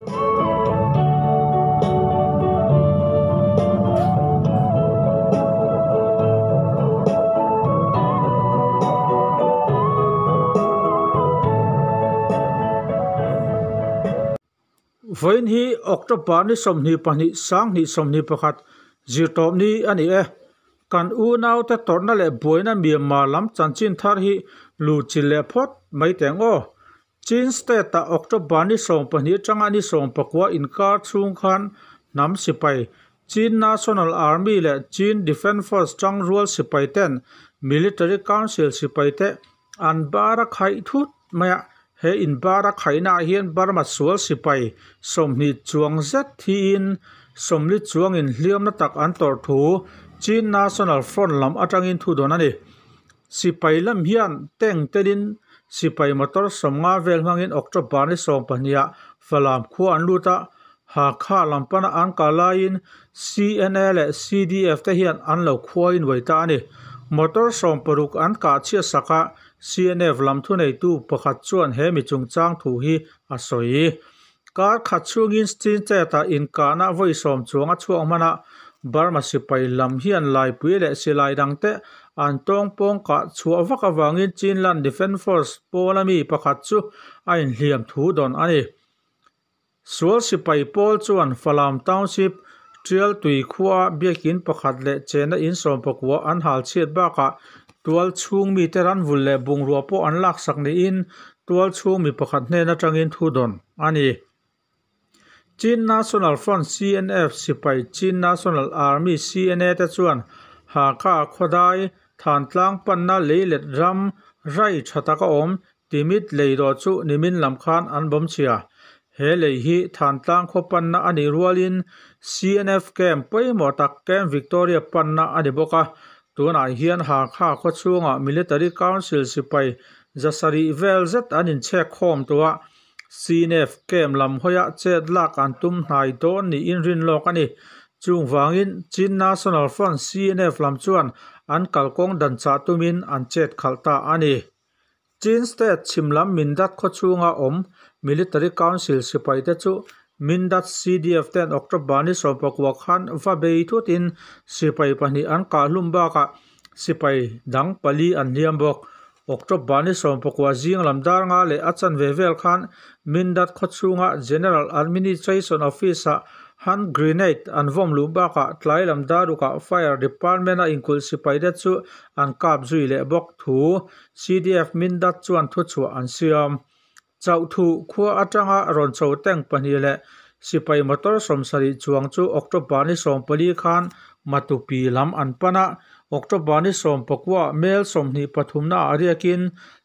Vawiin hi October ni 22 2021 zirtawp ni a ni e. Kan unaute tawrhna leh buaina Myanmar lam chanchin thar hi luhchilh leh phawt mai teh ang aw. Chin State-ah October ni 12 atanga ni 19 inkar chhung khan hnam sipai, Chin National Army leh Chin Defence Force tangrual sipai ten Military Council sipai te an bar a khaih thut mai a. He in bar a khaihnaah hian Burma sual sipai 20 chuang zet thiin 40 chuangin hliamna tak an tawrh thu Chin National Front lam atangin thu dawn a ni. Sipai lam hian tank telin sipai motor 50 vel hmangin October ni 12-ah Falam khua an lut a, Hakha lam pana an kal laiin CNA leh CDF te hian an lo khuain uai ta a ni. Motor 60 an kah chhiat sak a, CNF lam thuneitu pakhat chuan he mi chungchang thu hi a sawi. Kar khat chhungin Chin State-ah inkahna vawi 10 chuang a chhuak hman a, Burma sipai lam hian laipui leh silai dangte an tawng pawng kah chhuah vak avangin Chinland Defence Force pawla mi pakhat chu a inhliam thu dawn a ni. Sual sipai pawl chuan Falam Township Tial tui khua biakin pakhat leh chena in 19 an hal chhiat bakah tual chhung mi te ran vul leh bungrua pawh an lak sak niin tual chhung mi pakhat hnen atangin thu dawn a ni. Chin National Front CNF sipai Chin National Army CNA te chuan Hakha khawdai Thantlang panna leilet ram rai tha taka awm Timit lei dawh chu nimin lam khan an bawm chhia. He lei hi Thantlang khaw panna a nih rualin CNF camp pawimawh tak Camp Victoria panna a ni bawk a. Tunah hian Hakha khaw chhungah Military Council sipai 700 vel zet an inchhek khawm tawh a. CNF camp lam hawiah chet lak an tum hnai dawn niin rin lawk a ni. Chung vangin Chin National Front CNF lam chuan an kalkawng dan chah tumin an chet khalh ta a ni. Chin State chhimlam Mindat khaw chhunga awm Military Council sipai te chu Mindat CDF ten October ni 19 khan va bei thutin sipai 2 an kah hlum bakah sipai dang 4 an hliam bawk. October ni 19 zing lam dar nga leh a chan ve vel khan Mindat khaw chhunga General Administration Office-ah hand grenade an vawm luh bakah tlai lam darukah Fire Department-a inkulh sipai te chu an kap zui leh bawk thu CDF Mindat chuan thu chhuah an siam. Chauh thu khua atanga rawn chho tank 2 leh sipai motor 70 chuang chu October ni 14 khan Matupi lam an pana. October ni 19 mel 23 na ah riakin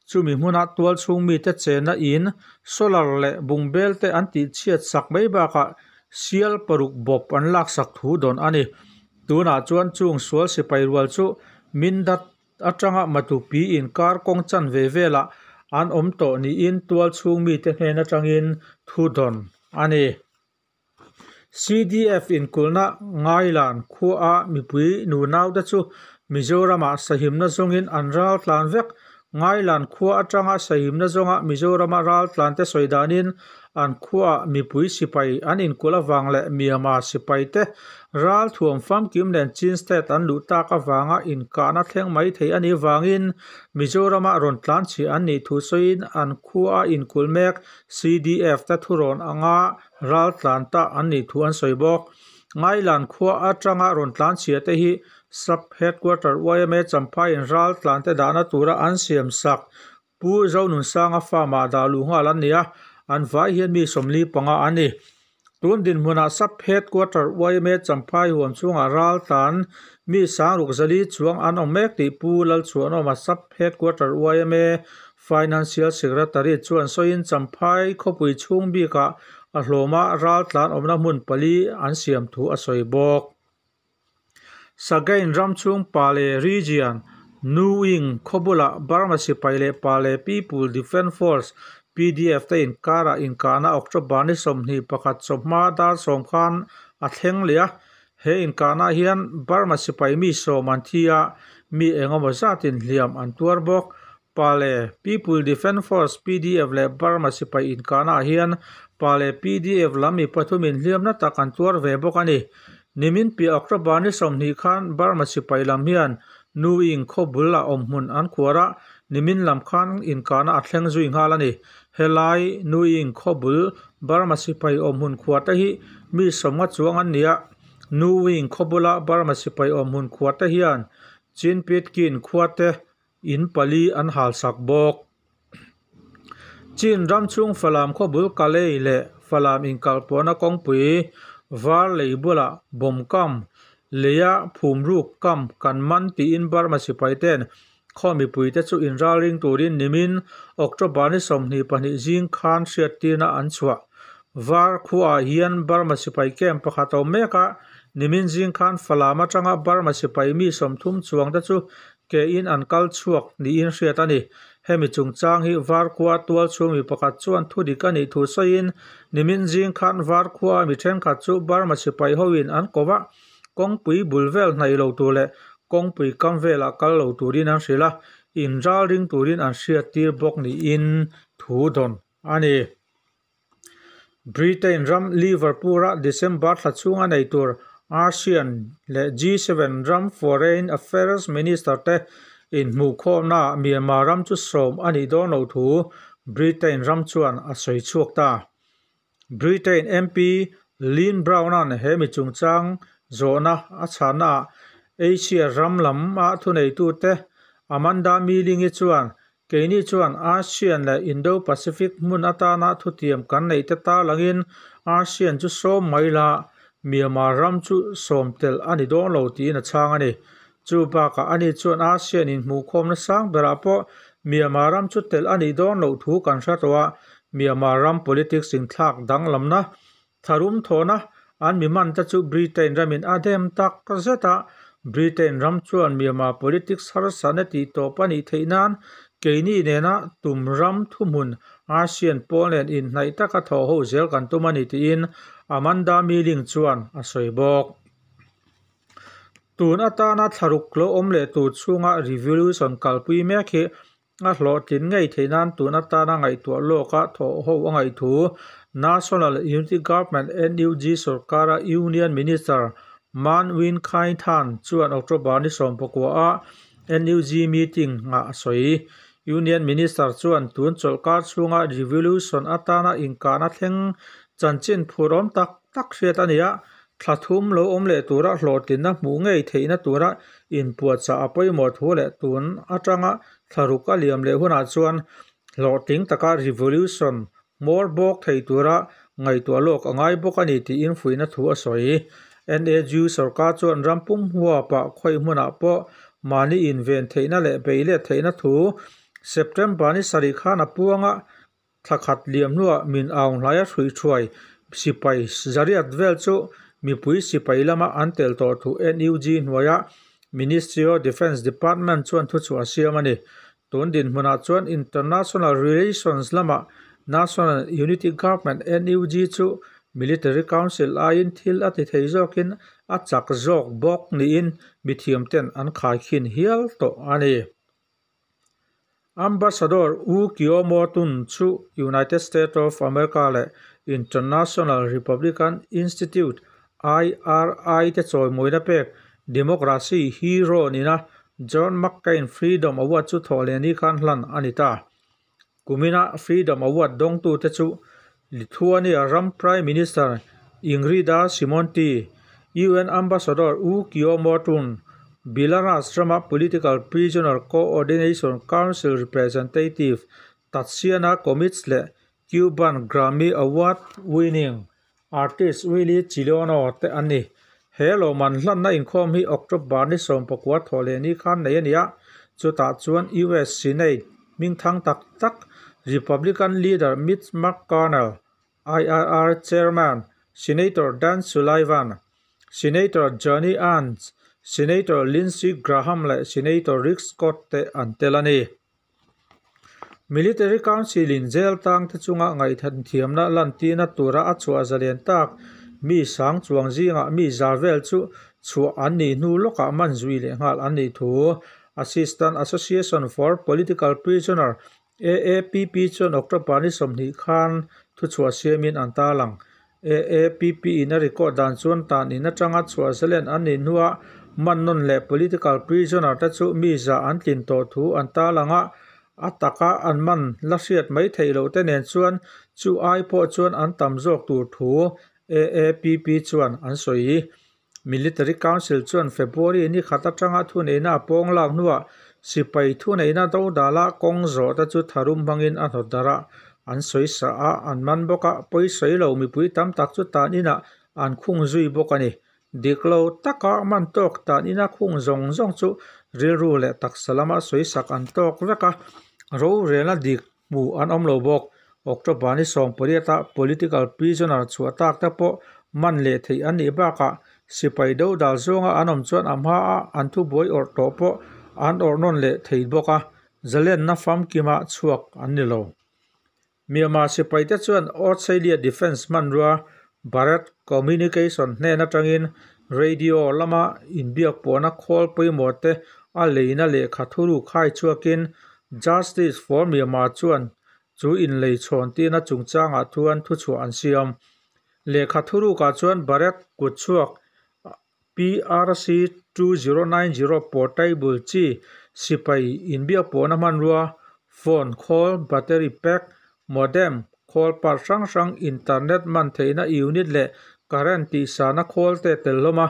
chumi hmuna tual chhung mi te chena in solar leh bungbel te an tih chhiat sak mai bakah sial paruk bawp an lak sak thu dawn a ni. Tunah chuan chung sual sipai rual chu Mindat atanga Matupi in kar kawng chan ve velah an awm tawh niin tual chhung mi te hnen atangin thu dawn a ni. CDF inkulhna Ngailan khua mipui nu nau te chu Mizoramah sahimna zawngin an ral tlan vek. Ngailan khua atanga sahimna zawnga Mizorama ral tlan te sawi danin an khua mipui sipai an inkulh awang leh Myanmar sipai te ral thuam famkim nen Chin State an luh tak awanga inkahna thleng mai thei ani wangin Mizorama rawn tlan chi an nih thu sawiin an khua inkulh mek CDF te thurawn anga ral tlan ta an nih thu an sawi bawk. Ngailan khua atanga rawn tlan chhia te hi Sub Headquarter YMA Champhai in ral tlan te dahna tura an siam sak Pu Zonun Sanga farm ah dah luh nghal an ni a, an vai hian mi 45 an ni. Tun dinhmunah Sub Headquarter YMA Champhai huam chhungah ral tlan mi 640 chuang an awm mek tih Pu Lalchhuanawma Sub Headquarter YMA Financial Secretary chuan sawiin Champhai khawpui chhung bikah a hlawma ral tlan awmna hmun 4 an siam thu a sawi bawk. Sagain ramchhung Pale Region Nuing khawbula Burma sipai leh Pale People Defence Force PDF te inkara inkahna October ni 21 chawhma dar 10 khan a thleng leh a. He inkahna hian Burma sipai mi 10 an thi a, mi engemaw zatin hliam an tuar bawk. Pale People Defence Force PDF leh Burma sipai inkahna hian pa leh pdf lam mi pathumin hliamna tak an tuar ve bawk a ni. Nimin piah October ni 20 khan Burma sipai lam hian Nuing khaw bul ah awmhmun an khuar a, nimin lam khan inkahna a thleng zui nghal a ni. Helai Nuing khaw bul Burma sipai awmhmun khuar te hi mi 50 chuang an ni a, Nuing khaw bula Burma sipai awmhmun khuar te hian Chinpitkin khua te in pali an halsak bawk. Chin ram chhung Falam khaw bul Kalay leh Falam inkalpawhna kawngpui var lei bulah bawm kam leia phum ruk kam kan man tiin Burma sipai ten khaw mipui te chu inralring turin nimin October ni 22 zing khan hriattirna an chhuah. Var khuaah hian Burma sipai camp pakhat a awm mek a, nimin zing khan Falam atanga Burma sipai mi 30 chuang te chu ke in an kal chhuak niin hriat a ni. Hemi chungchang hi Varkhua tual chhung mi pakhat chuan thu dik a nih thu sawiin, nimin zing khan Varkhua mi thenkhat chu Burma sipai hoin an ko va, kawngpui bul vel hnaih lo tur leh kawngpui kam velah kal lo turin an hrilh a, inralring turin an hriattir bawk niin thu dawn a ni. Britain ram Liverpool-a December thla chhunga nei tur ASEAN leh G7 ram Foreign Affairs Minister te inhmuhkhawmnaah Myanmar ram chu sawm a nih dawn loh thu Britain ram chuan a sawi chhuak ta. Britain MP Lynne Brown-a'n he mi chungchang zawhna a chhannaah Asia ram lama thuneitute Amanda Milling-i chuan Keini chuan ASEAN leh Indo-Pacific hmun atana thutiam kan neih te tarlangin ASEAN chu sawm mai la, Myanmar ram chu sawm tel a ni dawn lo tiin a chhang a ni. Chu bakah ani chuan ASEAN inhmuhkhawmna sang berah pawh Myanmar ram chu tel a nih dawn loh thu kan hre tawh a, Myanmar ram politics inthlak danglamna Tharum thawhna an mi man te chu Britain ramin a dem tak zet a, Britain ram chuan Myanmar politics harsatna tih tawp a nih theih nan keini nena tum ram thuhmun ASEAN pawl nen inhnaih taka thawh ho zel kan tum a ni tiin Amanda Milling chuan a sawi bawk. Tun atana thlaruk lo awm leh tur chhunga revolution kalpui mek hi A hlawhtlin ngei theih nan tun atana ngaihtuah lawka thawh ho a ngaih thu National Unity Government, NUG, sorkara Union Minister Mahn Win Khaing Than chuan October ni 19 a NUG meeting ah a sawi. Union Minister chuan tun chawlhkar chhunga revolution atana inkahna thleng chanchin phurawm tak tak hriat a ni a, Thla thum lo awm leh tura hlawhtlinna hmuh ngei theihna tura inpuahchah a pawimawh thu leh tun atanga thla ruk a liam leh hunah chuan hlawhtling taka revolution hmawr bawk thei tura ngaihtuah lawk a ngai bawk a ni tiin fuihna thu a sawi. NAGU sorkar chuan ram pum huapah khawi hmunah pawh mahni inven theihna leh beilet theihna thu September ni sarih khan a puang a, Thla khat liam hnuah min aung hlaia hruih thuai sipai zariat vel chu mipui sipai lama an tel tawh thu NUG hnuaia Ministry of Defence Department chuan thuchhuah a siam a ni. Tun dinhmunah chuan International Relations lama National Unity Government, NUG, chu Military Council aiin thil a ti thei zawkin a chak zawk bawk niin mithiamten an khaikhin hial tawh a ni. Ambassador U Kyaw Moe Tun chu United States of America leh International Republican Institute, IRI, te chawimawina pek Democracy Hero nina John McCain Freedom Award chu thawhlehni khan hlan a ni ta. Kumina Freedom Award dawngtute chu Lithuania ram Prime Minister Ingrida Simonti, UN Ambassador U Kyaw Moe Tun, Belarus rama Political Prisoner Coordination Council representative Tatsiana Komits leh Cuban Grammy Award winning artist Willy Chirino te an ni. He lawmman hlanna inkhawm hi October ni 19 thawhlehni khan nei a ni a, chutah chuan US Senate hmingthang tak tak Republican leader Mitch McConnell, IRR Chairman Senator Dan Sullivan, Senator Johnny Ernst, Senator Lindsey Graham leh Senator Rick Scott te an tel a ni. Military Council in jail tang te chunga ngaihthan thiamna lantirna tura a chhuah zalen tak mi sang chuang zingah mi za vel chu chhuah an nih hnu lawkah man zui leh nghal an nih thu Assistant Association for Political Prisoner, AAPP, chuan October ni 20 khan thuchhuah siamin an tarlang. AAPP in a record dan chuan tan in atanga chhuah zalen an nih hnuah man nawn leh political prisoner te chu mi za an tlin tawh thu an tarlang a, a taka an man la hriat mai theih loh te nen chuan chu ai pawh chuan an tam zawk tur thu AAPP chuan an sawi. Military Council chuan February ni khat atanga thuneihna a pawng lak hnuah sipai thuneihna dodala kawng zawh te chu tharum hmangin a hnawt darh a, an sawi sa a, an man bawk a, pawisawi lo mipui tam tak chu tan inah an khung zui bawk a ni. Dik lo taka man tawk tan ina khung zawng zawng chu rilru leh taksa lama sawisak an tawk vek a, rorelna dik hmuh an awm lo bawk. October ni 18 ah political prisoner chhuah tak te pawh man leh theih an nih bakah sipai dodal zawnga an awm chuan a hmaa an thubuai awrh tawh pawh an awrh nawn leh thei bawk a, zalenna famkima chhuak an ni lo. Myanmar sipaite chuan Australia Defence hmanrua Bharat Communication hnen atangin radio lama inbiak pawhna khawl pawimawh te a leina lehkha thuruk hai chhuakin Justice for Myanmar chuan chu inlei chhawn tirna chungchangah chuan thuchhuah an siam. Lehkha thurukah chuan Bharat kutchhuak PRC 2090 portable chi sipai inbiak pawhna hmanrua, phone khawl, battery pack, modem, khawl part hrang hrang, internet man theihna unit leh current tihsana khawl te tel hlawm a.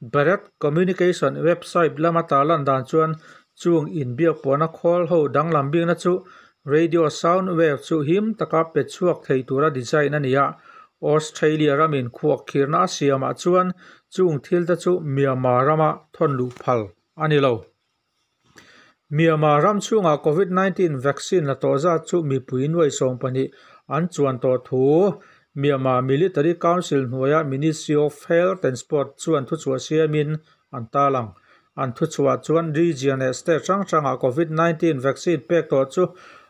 Bharat Communication website lama tarlan dan chuan chung inbiak pawhna khawl ho danglam bikna chu radio sound wave chu him taka pe chhuak thei tura design a ni a. Australia ramin khuak khirna a siamah chuan chung thil te chu Myanmar rama thawn luh phal a ni lo. Myanmar ram chhungah Covid-19 vaccine la tawh zat chu mipui nuai 12 an chuan tawh thu Myanmar Military Council hnuaia Ministry of Health and Sport chuan thuchhuah siamin an tarlang. An thuchhuah chuan region leh state hrang hrangah Covid-19 vaccine pek tawh chu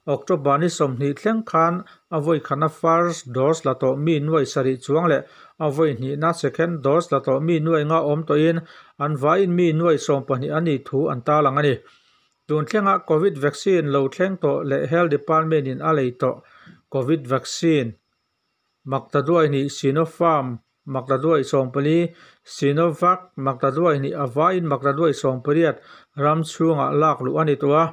October ni 20 thleng khan a vawi khatna first dose la tawh mi nuai 7 chuang leh a vawi hnihna second dose la tawh mi nuai nga awm tawhin an vaiin mi nuai 12 an nih thu an tarlang a ni. Tun thlenga Covid vaccine lo thleng tawh leh Health Department in a lei tawh Covid vaccine maktaduai hnih Sinopharm maktaduai 14 Sinovac maktaduai hnih a vaiin maktaduai 18 ram chhungah lak luh a ni tawh a.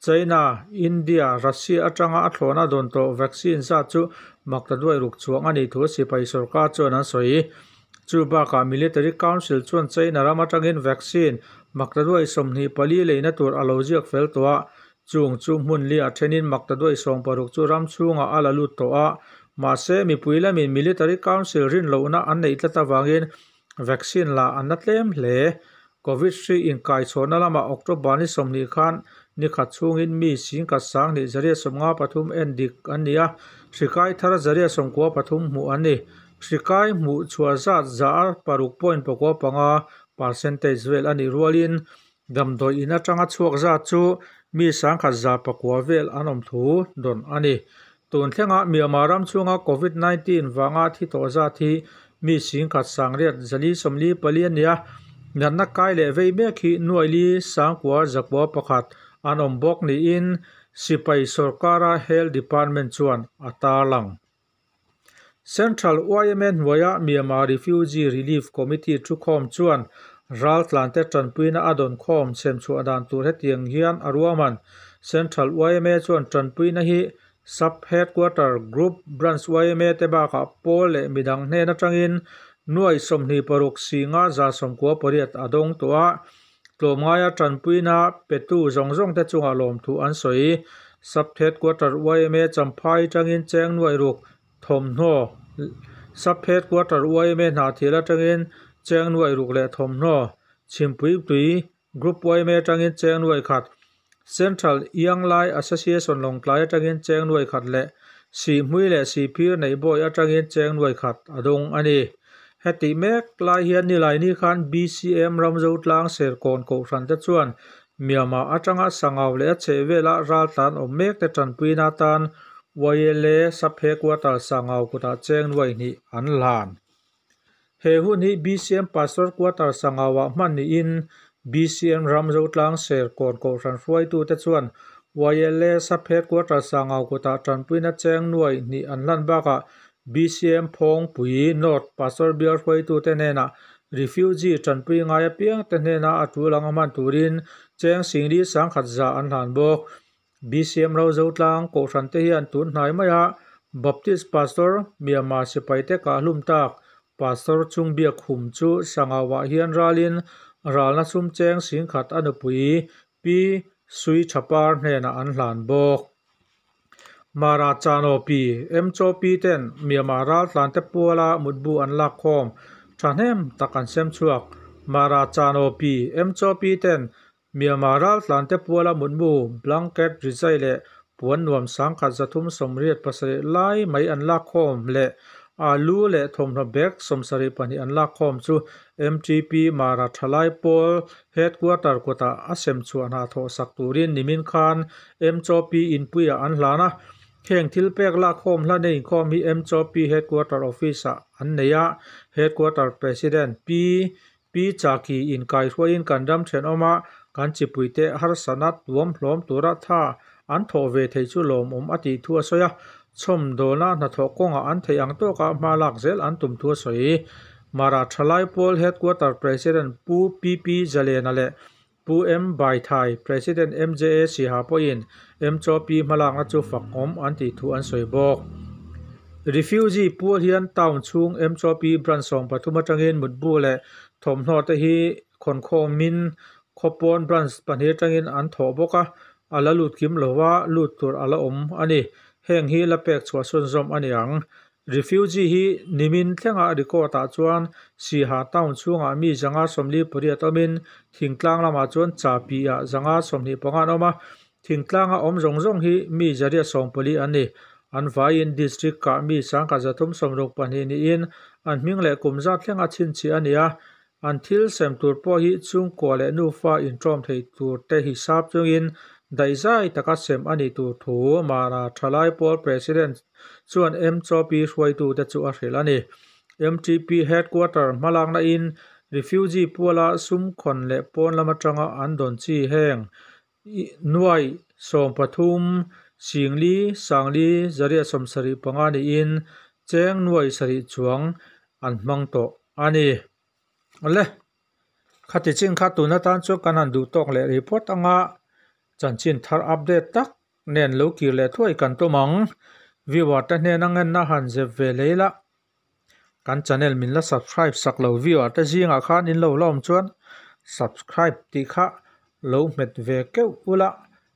China, India, Russia atanga a thlawhna dawn tawh vaccine zat chu maktaduai ruk chuang a nih thu sipai sorkar chuan an sawi. Chu bakah Military Council chuan China ram atangin vaccine maktaduai 24 leina tur a lo ziak fel tawh a, chung chu hmun li a thenin maktaduai 60 chu ram chhungah a la lut tawh a. Mahse mipui lamin Military Council rin lohna an neih tlat awangin vaccine la an la tlem hle. Covid hri inkai chhawhna lamah October ni 20 khan ni khat chhungin mi singkhat sanghnih 153 en dik an ni a, hrikai thar 193 hmuh an ni. Hrikai hmuh chhuah zat za 6.95 percentage vel a nih rualin damdawi in atanga chhuak zat chu mi sangkhat za pakua vel an awm thu dawn a ni. Tun thlenga Myanmar ram chhunga Covid-19 wanga thi tawh zat hi mi singkhat sangriat 444 an ni a, natna kai leh vei mek hi nuai li sangkua zakua pakhat an awm bawk niin sipai sorkara Health Department chuan a tarlang. Central YMA hnuaia Myanmar Refugee Relief Committee thukhawm chuan raltlante tanpuina a dawn khawm semchhuah dan tur hetiang hian a ruaman. Central YMA chuan tanpuina hi Sub Headquarter Group Branch YMA te bakah pawl leh midang hnen atangin nuai 26 singa za 98 a dawng tawh a, tlawmngaia tanpuina petu zawng zawng te chungah lawm thu an sawi. Sub Headquarter YMA Champhai tangin cheng nuai ruk thawmhnaw Sub Headquarter YMA Hnahthial atangin cheng nuai ruk leh thawmhnaw Chhimpui tui Group YMA atangin cheng nuai khat Central Young Lai Association Lawngtlai atangin cheng nuai khat leh Sihhmui leh Sihphir Neihbawi atangin cheng nuai khat a dawng a ni. Heti mek lai hian nilai ni khan BCM Ramzo tlang Serkawn Kohhran te chuan Myanmar atanga sangau leh a chheh vela raltlan awm mek te tanpuina tan YLA Sub Headquarter sangau kutah cheng nuai hnih an hlan. He hun hi BCM Pastor Quarter sangauah hman niin BCM Ramzo tlang Serkawn Kohhran hruaitu te chuan YLA Sub Headquarter Sangau kutah tanpuina cheng nuai hnih an hlan bakah BCM Phawngpui North Pastor Bial hruaitute hnenah Refugee tanpui ngai apiang te hnena a tul anga hman turin cheng singli sangkhat za an hlan bawk. BCM Rozotlang Kohhran te hian tun hnai maia Baptist Pastor Myanmar sipai te kah hlum tak Pastor chung biak khum chu Sangauah hian ralin ralna sum cheng singkhat a nupui Pi Sui Thapar hnenah an hlan bawk. Mara Chano Pi MCOP ten Myanmar raltlan te puala mutbu an lak khawm thahnem tak an sem chhuak. Mara Chano Pi MCOP ten Myanmar raltlan te puala mutmu blanket rizai leh puan nuam sangkhat 387 lai mai an lak khawm leh alu leh thawmhnaw bag 72 an lak khawm chu MTP Mara Thalai Pawl Headquarter kutah a sem chhuah hna thawh sak turin nimin khan MCOP inpuiah an hlan a. Heng thil pek lak khawm hlan a inkhawm hi MCOP Headquarter Office ah an nei a. Headquarter President Pi Pi Chaki inkai hruaiin kan ram thenawm a kan chipuite harsatna tuam hlawm tura tha an thawh ve thei chu lawmawm a tih thu a sawi a. Chhawm dawlna hnathawh kawngah an theih ang tawka hma lak zel an tum thu a sawi. Mara Thalai Pawl Headquarter President Pu PP Zalena leh Pu M Baithai President MJA Siaha pawhin MCOP hmalakna chu fakawm an tih thu an sawi bawk. Refugee pual hian town chhung MCOP branch 13 atangin mutbu leh thawmhnaw te hi khawnkhawmin khawpawn branch pahnih atangin an thawh bawk a, a la lut kim lova lut tur a la awm a ni. Heng hi la pek chhuah chhunzawm a ni ang. Refugee hi nimin thlenga record ah chuan Siaha town chhungah mi 548 awmin thingtlang lamah chuan chapi ah 125 an awm a. Thingtlanga awm zawng zawng hi mi 140 an ni. An vaiin district ah mi 1,362 niin an hming leh kum zat thlenga chhinchhiah a ni a. An thil sem tur pawh hi chhungkua leh nufa intawm thei tur te hisap chungin daihzai taka sem a nih tur thu Mara Thalai Pawl President chuan MCOP hruaitute chu a hrilh a ni. MTP Headquarter hmalakna in refugee puala sum khawn leh pawn lam atanga an dawn chi heng nuai 13 singli sangli 875 niin cheng nuai 7 chuang an hmang tawh a ni. Awle, khati chin kha tun atan chuan kan han duh tawk leh report anga chanchin thar update tak nen lo kir leh thuai kan tum ang. Viewer te hnena ngenna han zep ve lei la. Kan channel min la subscribe sak lo viewer te zingah khan in lo la awm chuan subscribe tih kha lo hmet ve keuh ula.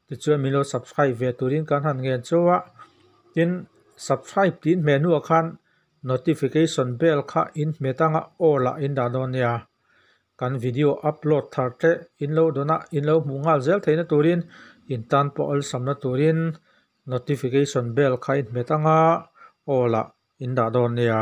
Tichuan min lo subscribe ve turin kan han ngen chu a. Tin, subscribe tiin hmeh hnuah khan notification bell kha in hmet anga all ah in dah dawn nia. Kan video upload thar te in lo dawn a, in lo hmuh nghal zel theihna turin in tan pawh awlsamna turin notification bell kha in hmet anga all ah in dah dawn nia.